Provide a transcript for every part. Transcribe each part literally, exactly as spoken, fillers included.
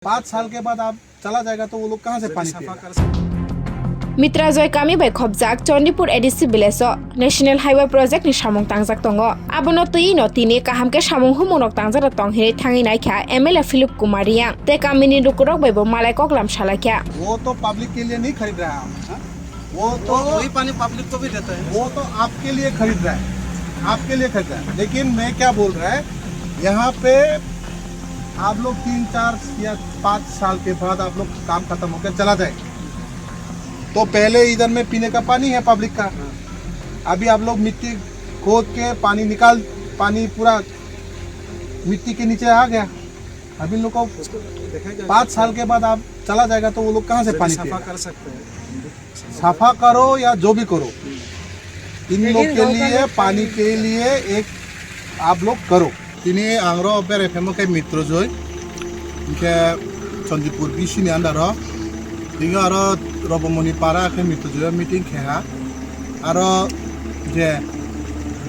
पाँच साल के बाद आप चला जाएगा तो वो लोग कहाँ से पानी पिएगा? Mitrajoy kami bai khopjak Chandipur A D C village o National Highway project ni samung tangjak tongo. Abono twi no tini kaham khe samung humung rok tangjak rok tong hinwi thangwi naikha M L A Philip Kumar Reang tei kami ni lukurok bai bo malai koklam salaikha. वो तो पब्लिक के लिए नहीं खरीद रहा है हम, हाँ? वो तो वो वही पानी पब्लिक को भी देता है। वो तो आपके लिए खरीद रहा है, आपके लिए खरीद रहा है। लेकिन मैं क्या बोल रहा है, यहाँ पे आप लोग तीन चार या पाँच साल के बाद आप लोग काम खत्म होकर चला जाए, तो पहले इधर में पीने का पानी है पब्लिक का। अभी आप लोग मिट्टी खोद के पानी निकाल, पानी पूरा मिट्टी के नीचे आ गया। अब इन लोग को पाँच साल के बाद आप चला जाएगा तो वो लोग कहाँ से पानी पिएगा? सफा करो या जो भी करो, इन लोग के लिए, पानी के लिए एक आप लोग करो। Tini ang ro berai phaimo khe Mitrojoi, hinkhe Chandipur B C ni under o. Tini aro Robomoni para khe Mitrojoi o meeting khe ha. Aro je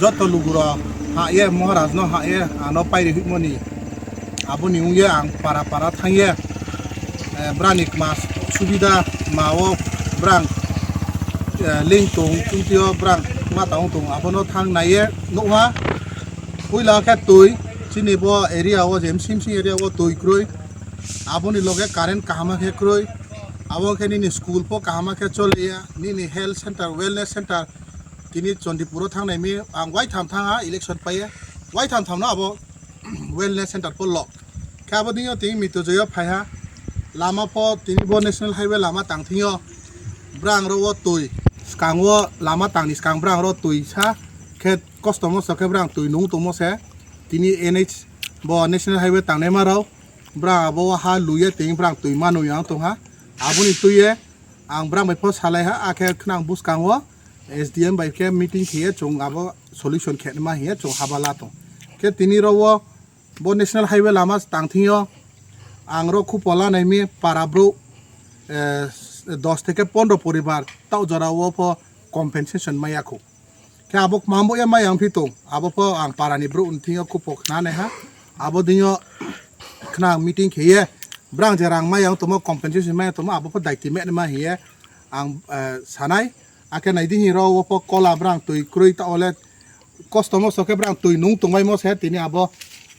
joto lugu rok ha ye Maharaj no ha ye ano pairi hwimani. Aboni wngya ang para para thangya, eh, brani kma subida ma o brang, eh, ling tong chungtio brang ma tong tong abono thang naiye nukha. Puila khe twi chini bo area o je msing msing area o twi krwi, aboni loge current kahama khe krwi, abo khe nini school po kahama khe choliya, nini health center, wellness center tini Chandipur o thangnai mi ang waitham thangha election paiya, waitham thamno abo wellness center po lok. Khe abo dingyo tini Mitrojoi o phaiha. Lama pho tini bo national highway lama tang thingyo. Brang ro o twi skang o lama tangni skang brang ro twi sa khe kosto mosto khe brang twi nung tongmo se. Tini N H bo national highway tangnai ma rok brang abo ha luye tini brang twi manwi ang tongha. Aboni twiye ang brang bai pho salai ha, akhe khwnang buskang o S D M bai khe meeting khiye chwng abo solution khe ma hiye chwng haba la tong. Khe tini ro o bo national highway lama tang thingyo ang ro khupo lanai mi para bro, eh, dos theke pondro poribar tao jora o pho compensation maya khu. Khe abo mambo ya maya ang phi tong abo pho ang para ni bro thingyo khupo khna nai ha abo dingyo khna meeting khiye brang je rang maya ang tomo compensation maya tomo abo pho daiti me ma hiye ang, eh, sanai. Akhe nai di hini ro o pho kola brang twi krwi ta ole kosto mosto khe brang twi nung tongbai mo se tini abo,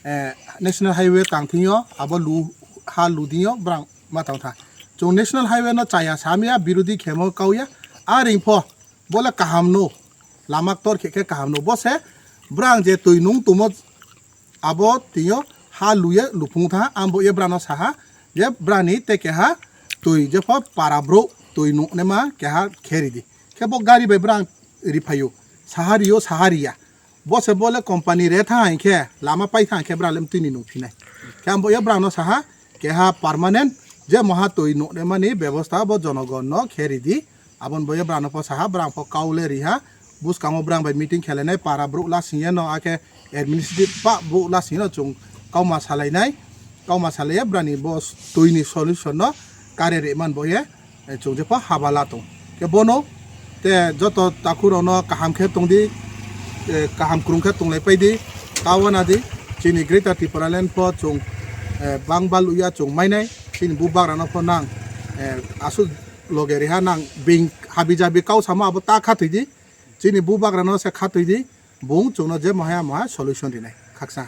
eh, national highway tang thingyo abo lu ha lu dingyo brang ma tang tha. Chwng national highway no chaya samya birodhi khemo kauya a ring pho bole kaham no lama tor khe khe kaham no bo se brang je twi nung tongmo abo twiyo ha luye lupung tha ambo ye brano saha je brani te keha twi jepho para bro twi nuknema keha kheri di. Khe bo gari bai brang riphaio saha rio saha riya. Bo se bole company re tha hai khe lama pai tha hai khe brang lem twi ni nung phinai. Khe ambo ye brano saha keha permanent je moha twi nuknemani bebosta bo jonogon no kheri di. Abon bo ye brang no pho saha brang pho kau le riha. Buskang o brang bai meeting khe lainai para bro la singye no akhe administrative pa bro la singye no chwng kauma salai nai. Kauma salai ye brani bo twi ni solution no kare re man bo ye, eh, chwng je pho haba la tong. Khe bono te joto takhuk rok no kaham khe tong di, eh, kaham kwrwng khe tong lai pai di. Kawana di chini Greater Tipraland pho chwng, eh, bang bal ya chwng mai nai. Chini bubagra no pho nang, eh, aswk loge reha nang bing habi jabi kau samo abo ta kha thwi di. Chini bubagra no se kha thwi di. Bung chwngno je moha moha solution rinai khaksa ha.